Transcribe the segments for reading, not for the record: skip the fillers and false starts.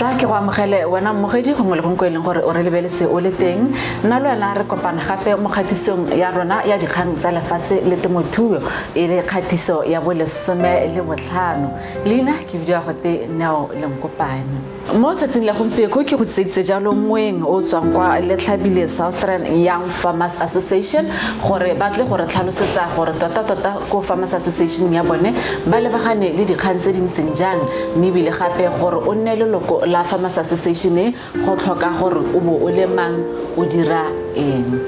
Tla ke go amogele wena mmogedi gongwe le gongwe ko e leng gore o re lebeletse o le teng. Nna le wena re kopana gape mo kgatisong ya rona ya dikgang tsa lefatshe le temothuo, e le kgatiso ya bolesome le botlhano. Leina ke bidiwa gote Neo Lenkopane. Mo tsatsing la gompieko ke go tseditse jalo moeng o tswang kwa Letlhabile Southern Young Farmers Association gore ba tle gore tlhalosetsa gore tota-tota ko Farmers Association ya bone ba lebagane le dikgang tse di ntseng jang, mme ebile gape gore o nne leloko la Farmers Association e go tlhoka gore o bo o le mang, o dira eng.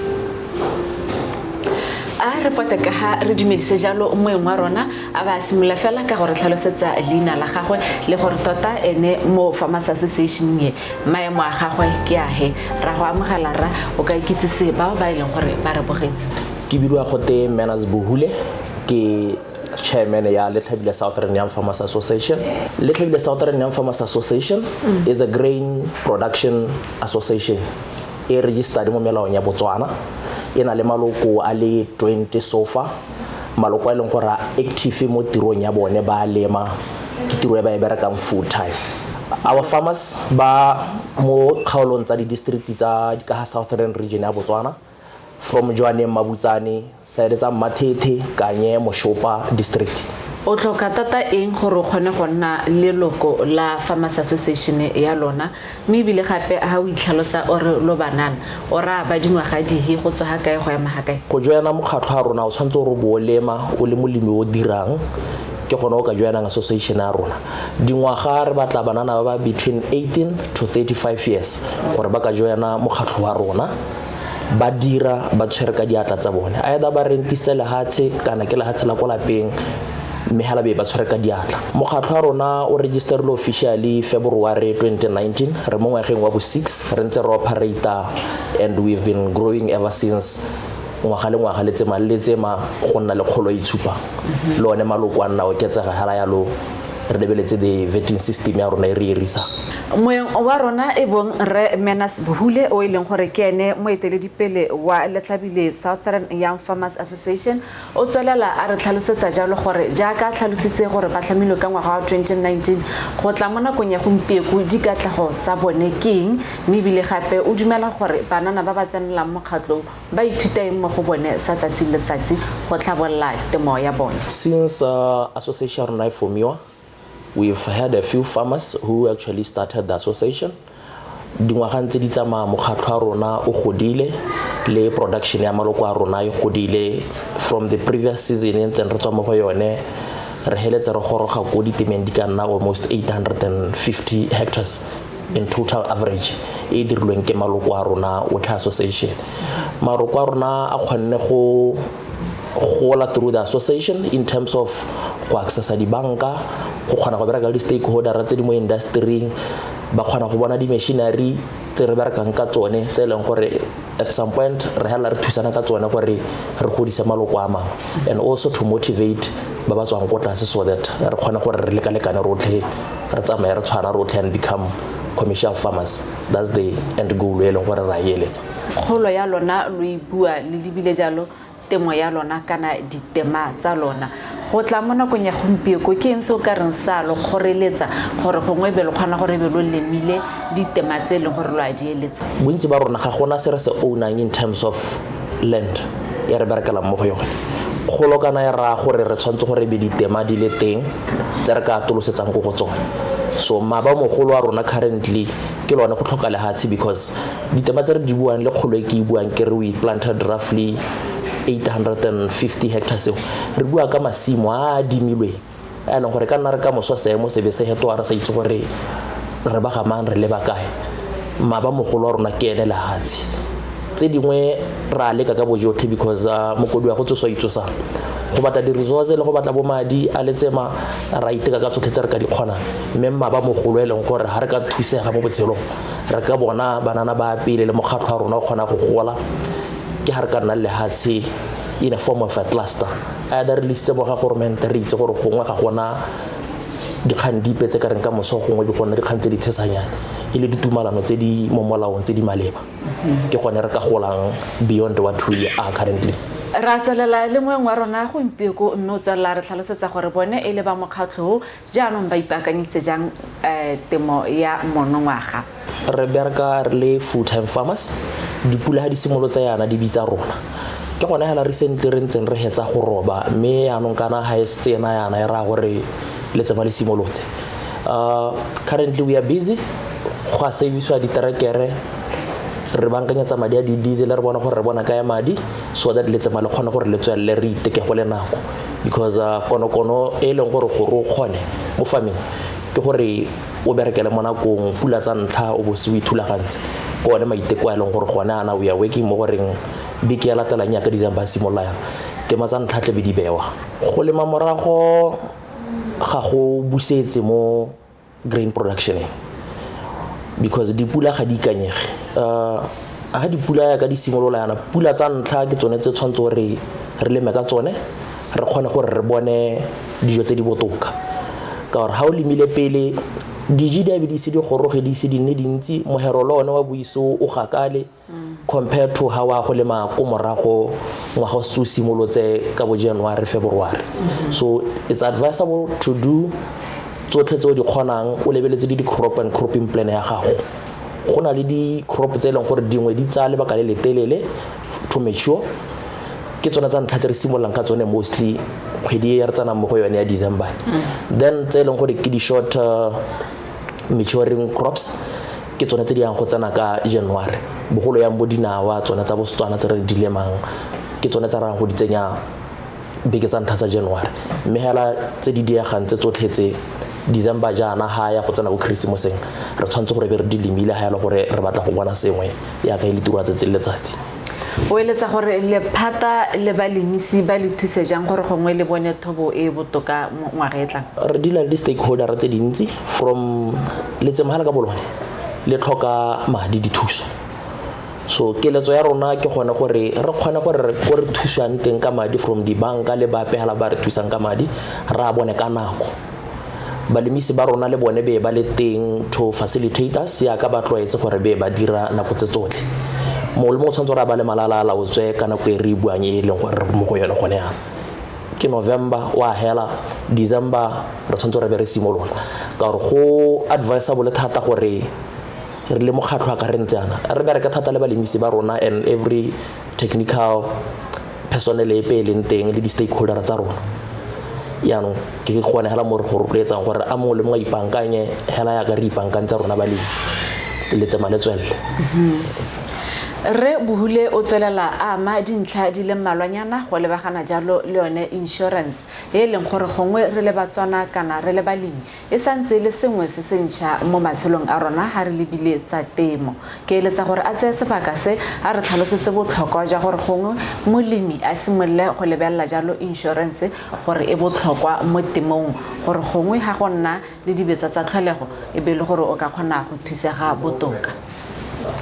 A re pote ka ga re dumedise jalo moeng wa rona, a ba simolola fela ka gore tlhalosetsa leina la gagwe le gore tota ene mo Farmers Association e maemo a gagwe ke a he. Ra go amogela rra, o ka ikitsise bao ba e leng gore ba re bogetse. Ke bidiwa gote Manas Bohule, ke chairman ya Letlhabile Southern Young Farmers Association. Letlhabile Southern Young Farmers Association is a grain production association e registered mo melaong ya Botswana. E na le maloko a le 20 so far, maloko a e leng gore a active mo tirong ya bone, ba lema, ke tiro e ba e berekang full time. Our farmers ba mo kgaolong tsa di-district tsa ka Southern Region ya Botswana, from Jwaneng, Mabutsane, side tsa Mmathethe, Kanye, Moshopa district. O tlhoka thata eng gore o kgone go nna leloko la Farmers Association ya lona, mme ebile gape ga o itlhalosa o re lo banana, o raya ba dingwaga dihe, go tswa ga kae go ema ga kae? Go joina mokgatlho wa rona, o tshwanetse gore o bo o lema, o le molemi o dirang, ke gone o ka joinang association ya rona. Dingwaga, re batla banana ba ba between 18 to 35 years gore ba ka joina mokgatlho wa rona. Ba dira, ba tshwere ka diatla tsa bone, either ba rentisitse lehatshe kana ke lehatshe la ko lapeng, mme hela be ba tshwere ka diatla. Mokgatlho wa rona o registerile officially February 2019. Re mo ngwageng wa bo 6 re ntse re operata, and we've been growing ever since, ngwaga le ngwaga, letsema le letsema, go nna le kgolo e itshupang le one maloko a nna oketsega hela yalo. Re lebeletse the vetting system ya rona e re e risang. Moeng wa rona e bong Rre Menas Bohule, o e leng gore ke ene moeteledipele wa Letlhabile Southern Young Farmers Association, o tswelela a re tlhalosetsa jalo gore jaaka a tlhalositse gore ba tlhamilwe ka ngwaga wa 2019 go tla mo nakong ya gompieko, dikatlego tsa bone ke eng, mme ebile gape o dumela gore banana ba ba tsenelang mokgatlho ba ithuta eng mo go bone sa tsatsi le letsatsi go tlhabolola temo ya bone. Since association rona e formiwa, we've had a few farmers who actually started the association. Dingwaga ntse di tsamaya, mokgatlho wa rona o godile, le production ya maloko a rona e godile. From the previous season e ntseng re tswa mo go yone, re heletse re goroga ko ditemeng di ka nna almost 850 hectares in total average e e dirilweng ke maloko a rona otlhe association. Maloko a rona a kgonne go gola through the association in terms of go accessa dibanka, go kgona go bereka le di-stakeholder tse di mo industryng, ba kgona go bona di-machinery tse re berekang ka tsone, tse e leng gore at some point re helela re thusana ka tsone gore re godise maloko a mangwe, and also to motivate ba ba tswang ko tlase so that re kgone gore re lekalekane rotlhe, re tsamaye re tshwana rotlhe and become commercial farmers. That's the end goal e leng gore ra e eletsa. Kgolo ya lona lo e bua le lebile jalo temo ya lona kana ditema tsa lona go tla mo nakong ya gompieko, ke eng se o ka reng sa lo kgoreletsa gore gongwe be lo kgona gore be lo lemile ditema tse e leng gore lo a di eletsa? Bontsi ba rona ga gona se re se ownang in terms of land e re berekelang mo go yone. Kgolo kana e raya gore re tshwanetse gore be ditema di le teng tse re ka atolosetsang ko go tsone. So maba mogolo wa rona currently ke lone go tlhoka lehatshe, because ditema tse re di buang le kgolo e ke e buang ke re we planted roughly 850 hectares eo, re bua ka masimo a a dimilweng a e leng gore ka nna re ka moso seemo se be se hetoga, re sa itse gore re ba gamang, re leba kae. Maba mogolo wa rona ke ene lehatshe. Tse dingwe ra leka ka bojotlhe, because mokodi wa go tsoswa itsosang go batla di-resource le go batla bo madi a letsema. Ra iteka ka tsotlhe tse re ka di kgonang, mme mmaba mogolo e leng gore ga re ka thusega mo botshelong, re ka bona banana ba pele le mokgatlho wa rona o kgona go gola, ke ga re ka nna lehatshe in a form of a cluster, either re lisitse bo ga goromente, re itse gore gongwe ga gona dikgang dipe tse ka reng ka moso gongwe di go nna dikgang tse di tshesanyane, e le ditumalano tse di mo molaong tse di maleba, ke gone re ka golang beyond what we are currently. Ra tswelela le moeng wa rona gompieko, mme o tswelela re tlhalosetsa gore bone e le ba mokgatlho jaanong ba ipaakanyitse jang temo ya monongwaga. Re bereka re le full time farmers. Dipula ga di simolotse yana, di bitsa rona. Ke gone hela recently re ntseng re hetsa go roba, mme yaanong kana ga e setse ena yana, e raya gore letsema le simolotse. Currently we are busy go a servisiwa diterekere, re bankanyetsa madi a di-diesel, re bona gore re bona kae madi so that letsema le kgone gore le tswelele, re iteke go le nako, because konokono e leng gore o kgone mo farming ke gore o berekele mo nakong. Pula tsa ntlha o bo se o ithulagantse ke one maiteko a e leng gore gone ana we are working mo goreng beke ya latelang yaka December simolola yana, tema tsa ntlha tlebe di bewa. Go lema morago ga go busetse mo grain productioneng because dipula ga di ikanyege. Ga dipula ya ka di simolola yana, pula tsa ntlha ke tsone tse tshwanetse gore re leme ka tsone, re kgone gore re bone dijo tse di botoka, ka gore ga o lemile pele, diji di abe di ise di goroge, di ise di nne dintsi, mohero le one wa boiso o gakale compared to ha wa go lema ko morago, ngwaga o setse o simolotse ka bo January, February. So it's advisable to do tsotlhe tse o di kgonang, o lebeletse le di-crop and cropping plan ya gago. Go na le di-crop tse e leng gore dingwe di tsaya lebaka le le telele to mature. Ke tsone tsa ntlha tse re simololang ka tsone mostly kgwedi e re tsenang mo go yone ya December. Then tse e leng gore ke di-short maturing crops ke tsone tse di yang go tsena ka January, bogolo yang bo dinawa, tsone tsa bosetswana tse re di lemang, ke tsone tsa rang go di tsenya beke tsa ntlha tsa January. Mme hela tse di diegang tse tsotlhe tse, December jaana ga ya go tsena bo Christmaseng, re tshwanetse gore be re di lemile ga ele gore re batla go bona sengwe yaka e le tiro ya tsatsi le letsatsi. O eletsa gore lephata le balemisi ba le thuse jang gore gongwe le bone thobo e botoka mo ngwaga e tlang? Re deala le di-stakeholder tse dintsi. From letsemagala ka bolone le tlhoka madi, dithuso. So keletso ya rona ke gone gore re kgone gore ko re thusang teng ka madi from dibanka le ba pegela ba re thusang ka madi, re a bone ka nako. Balemisi ba rona le bone be ba le teng to facilitate us yaka ba tlwaetse gore be ba dira nako tse tsotlhe. Mongwe le mongwe o tshwanetse gore a ba le malala a laotswe ka nako e re e buang e leng gore re mo go yone gone yana ke November wa hela December, re tshwanetse gore be re simolola, ka gore go advisable thata gore re le mokgatlho a ka re ntse yana re bereke thata le balemisi ba rona and every technical personnel epe e leng teng le di-stakeholder tsa rona. Yaanong ke gone hela mo re go rotloetsang gore a mongwe le mongwe a ipankanye hela yaka re ipankantse rona balemi, letsema le tswelele. Re Bohule o tswelela a ama dintlha di le mmalwanyana go lebagana jalo le yone insurance e leng gore gongwe re le Batswana kana re le balemi e santse le sengwe se se ntšha mo matshelong a rona ga re lebile tsa temo. Ke eletsa gore a tseye sebaka se a re tlhalosetse botlhokwa jwa gore gongwe molemi a simolole go lebelela jalo insurance, gore e botlhokwa mo temong, gore gongwe ga go nna le dibetsa tsa tlholego e be e le gore o ka kgona go thusega botoka.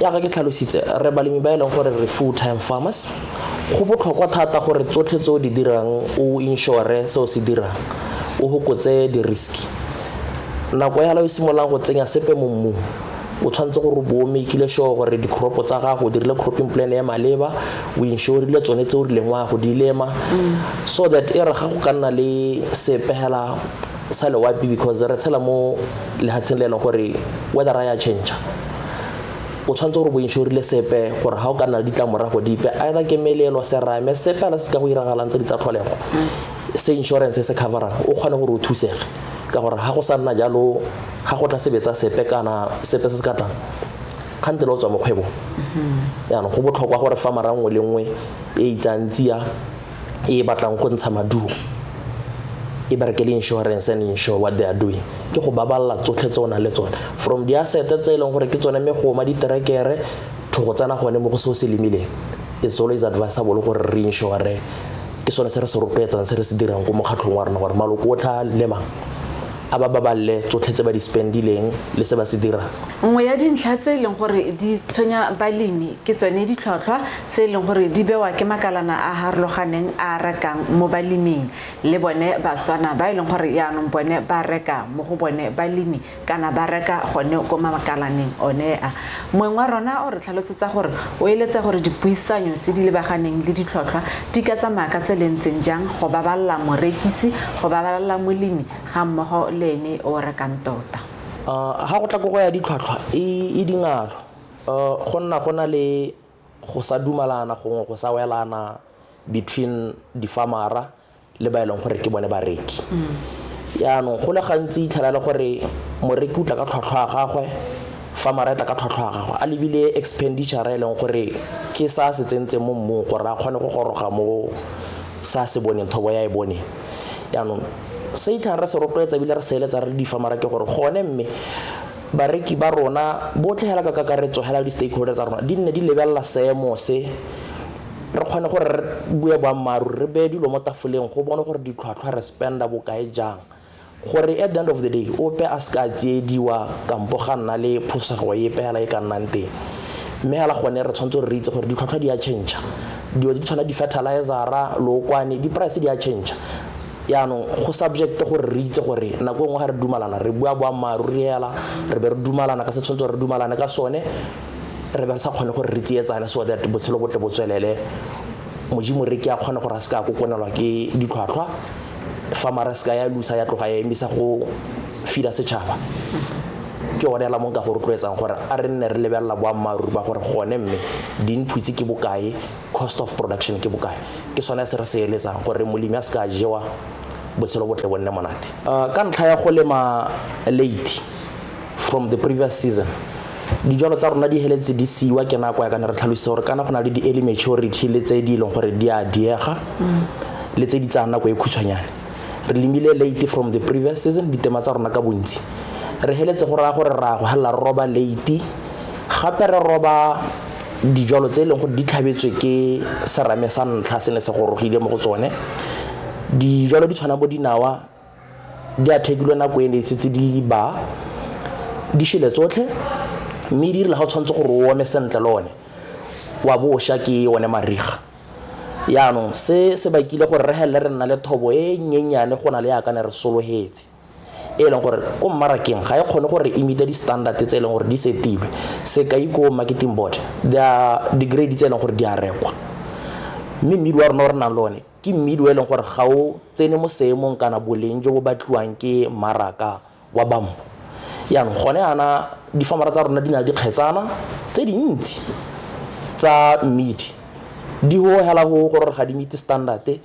Yaka ke tlhalositse, re balemi ba e leng gore re full time farmers. Go botlhokwa thata gore tsotlhe tse o di dirang o insure se o se dirang, o hokotse di-risk. Nako ya o simololang go tsenya sepe mo mmung, o tshwanetse gore o bo o makeile sure gore di-crop tsa gago o dirile cropping plan ya maleba, o insurile tsone tse o rileng wa go di lema, so that e re ga go ka nna le sepe hela sa loapi, because re tshela mo lefatsheng le e leng gore weather ya change, o tshwanetse gore bo insurile sepe gore ga o ka nna le ditlamorago dipe, either ke melelo, serame, sepe la se ka go iragalang tse di tsa tlholego, se insurance se coverang, o kgone gore o thusege. Ka gore ga go sa nna jalo, ga go tla sebetsa sepe kana sepe se se ka tlang kgante le o tswa mo kgwebong. Jaanong go botlhokwa gore fa mara nngwe le nngwe e itsang tsia e batlang go ntsha maduo e bereke le insurance and insure what they are doing. Ke go baballa tsotlhe tse o nang le tsone, from di-asset tse e leng gore ke tsone megoma, diterekere, to go tsena gone mo go se o se lemileng. It's always advisable gore re insure. Ke sone se re se rotloetsang, se re se dirang ko mokgatlhong wa rona, gore maloko otlhe a lemang a ba baballe tsotlhe tse ba di spendileng le se ba se dirang. Nngwe ya dintlha tse e leng gore di tshwenya balemi ke tsone ditlhotlhwa tse e leng gore di bewa ke makalana a harologaneng a rekang mo baleming le bone Batswana ba e leng gore yaanong bone ba reka mo go bone balemi kana ba reka gone ko makalaneng one a. Moeng wa rona o re tlhalosetsa gore o eletsa gore dipuisanyo tse di lebaganeng le ditlhotlhwa di ka tsamaya ka tse le ntseng jang go baballa morekisi, go baballa molemi ga mmogo le ene o rekang tota. Ha go tla ko go ya ditlhwatlhwa e dingalo, go nna go na le go sa dumalana gongwe go sa welana between di-farmera le ba e leng gore ke bone bareki. Yaanong go le gantsi itlhela le gore moreki o tla ka tlhwatlhwa ya gagwe, farmera e tla ka tlhwatlhwa ya gagwe, a lebile expenditure e leng gore ke sa se tsentseng mo mmung gore a kgone go goroga mo sa se boneng, thobo ya e boneng. Yaanong se itlhang re se rotloetsa ebile re se eletsa re le di-farmera ke gore gone mme bareki ba rona botlhe hela ka kakaretso hela di-stakeholder tsa rona di nne di lebelela seemo se, re kgone gore re bue boammaaruri, re beye dilo mo tafoleng go bone gore ditlhwatlhwa re spenda bokae jang, gore at the end of the day ope a se ka tsiediwa kampo ga nna le phosego epe hela e ka nnang teng. Mme hela gone re tshwanetse gore re itse gore ditlhwatlhwa di a change, dilo di tshwana di-fertilizera, lookwane, di-price di a change. Yaanong go subject gore re itse gore nako e nngwe ga re dumalana re bua boammaaruri hela, re be re dumalana ka se tshwanetse gore re dumalane ka sone, re be re sa kgone gore re tsietsane so that botshelo bo tle bo tswelele. Modimo re ke a kgone gore a se ka kokonelwa ke ditlhwatlhwa, farmera se ka ya lusa ya tloga ya emisa go feeda setšhaba. Ke yone hela mo nka go rotloetsang gore a re nne re lebelela boammaaruri ba gore gone mme di-inputs ke bokae, cost of production ke bokae. Ke sone se re se eletsang gore molemi a se ka jewa, botshelo bo tle bo nne monate. Ka ntlha ya go lema late from the previous season, dijalo tsa rona di heletse di siiwa ke nako ya kana re tlhalositse gore kana go na le di-early maturity le tse di leng gore di a diega le tse di tsayang nako e khutshwanyane. Re lemile late from the previous season ditema tsa rona ka bontsi, re heletse go raya gore ra go helela re roba late, gape re roba dijalo tse e leng gore di tlhabetswe ke serame sa ntlha se ne se gorogile mo go tsone. Dijalo di tshwana bo dinawa di a thekilwe nako e ne setse di ba di shele tsotlhe, mme di rile ga o tshwanetse gore o ome sentle le one wa bo o sha ke one mariga. Yaanong se se bakile gore re helele re nna le thobo e nyenyane go na le yaka ne re sologetse, e leng gore ko mmarakeng ga e kgone gore e meete di-standard tse e leng gore di setilwe. Sekai ko marketing board, there are di-grade tse e leng gore di a rekwa, mme mmidi wa rona o re nang le one ke mmidi o e leng gore ga o tsene mo seemong kana boleng jo bo batliwang ke mmaraka wa bambo. Yaanong gone yana difamara tsa rona di na le dikgetsana tse dintsi tsa mmidi, di ho hela ho gore ga di meete standard, e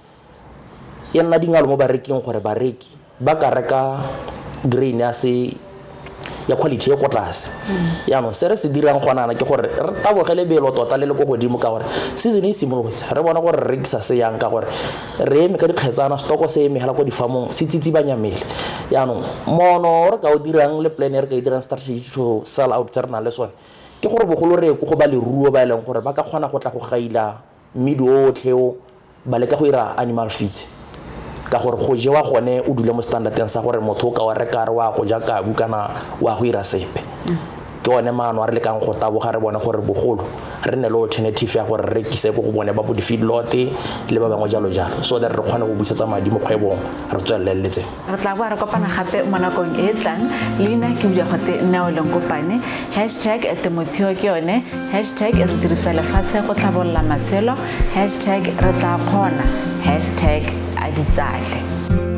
nna dingalo mo bareking gore bareki ba ka reka grain ya se ya quality e ko tlase. Yaanong se re se dirang gona ke gore re taboge lebelo tota le le ko godimo ka gore season e simolotse, re bona gore re rekisa se yang ka gore re eme ka dikgetsana, stoko se eme hela ko difamong se tsitsibanya mmele. Yaanong mono re ka o dirang le plan e re ka e dirang strategy to sell out tse re nang le sone ke gore bogolo re ye ko go ba leruo ba e leng gore ba ka kgona go tla go gaila mmidi otlhe o ba leka go ira animal feeds, ka gore go jewa gone o dule mo standardeng sa gore motho o ka wa reka re wa go ja kabu kana wa go ira sepe. Ke one maano a re lekang go taboga re bone gore bogolo re nne le alternative ya gore re rekise ko go bone ba bo di-feedlot le ba bangwe jalo jalo, so that re kgone go busetsa madi mo kgwebong re tswelele le tse. Re tla boa re kopana gape mo nakong e e tlang. Leina ke budia gote Neo Lenkopane, hashtag temothuo ke yone, hashtag re dirisa lefatshe go tlhabolola matshelo, hashtag re tla kgona, hashtag a ditsale.